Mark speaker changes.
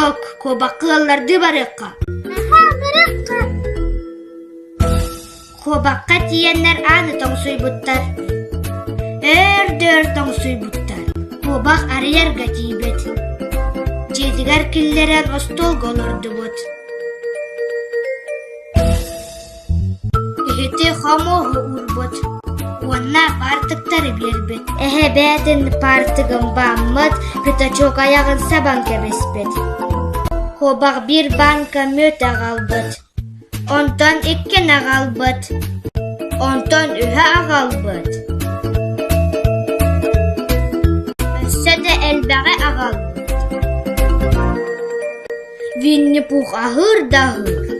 Speaker 1: Ордук, куобахха ыаллардыы барыахха.
Speaker 2: Наһаа барыахха.
Speaker 1: Куобахха тиийэннэр ааны тоҥсуйбуттар. Өөр да өр тоҥсуйбуттар. Куобах арыйарга тиийбит. Дьиэтигэр киллэрэн остуолга олордубут. Иһити хомуоһу уурбут уонна паартыктары биэрбит. Эһэ бэйэтин паартыгын бааммыт, пятачок айаҕын сабан кэбиспит. Куобах биир бааҥка мүөт аҕалбыт, онтон иккини аҕалбыт, онтон үһү аҕалбыт. Өссө да элбэҕи аҕалбыт. Винни-Пух аһыыр да аһыыр.